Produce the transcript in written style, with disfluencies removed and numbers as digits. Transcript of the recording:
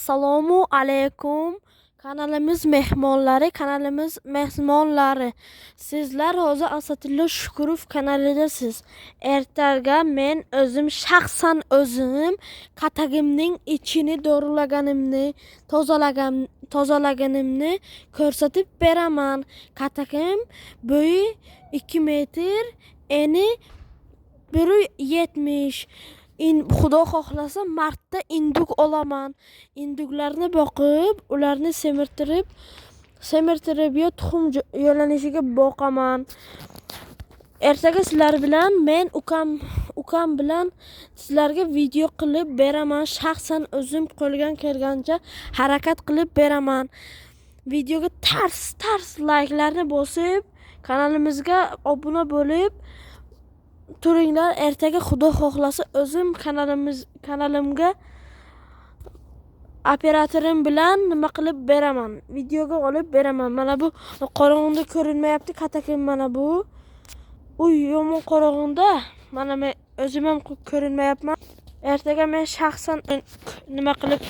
Assalomu alaykum, kanalimiz mehmonlari, kanalimiz mehmonlari. Sizlar hozir Asatilla Shukurov kanalidasiz. Ertaga men o'zim, shaxsan o'zim katagimning ichini do'rlaganimni, tozalaganimni ko'rsatib beraman. Katagim bo'yi 2 metr, eni 1,70. Xudo xohlasa, martda induk olaman. Induklarni boqib, ularni semirtirib yo tuxum yo'lanishiga boqaman. Ertaga sizlar bilan men ukam bilan sizlarga video qilib beraman. Shaxsan o'zim qo'ldan kelgancha harakat qilib beraman. Videoga tars tars layklarni bosib, kanalimizga obuna bo'lib turinglar. Ertaga, Xudo xohlasa, o'zim kanalimga operatorim bilan nima qilib beraman, videoga olib beraman. Mana bu qorong'ida ko'rinmayapti katakim, mana bu uy yomon qorong'ida, mana men o'zim ham ko'rinmayapman. Ertaga men shaxsan nima qilib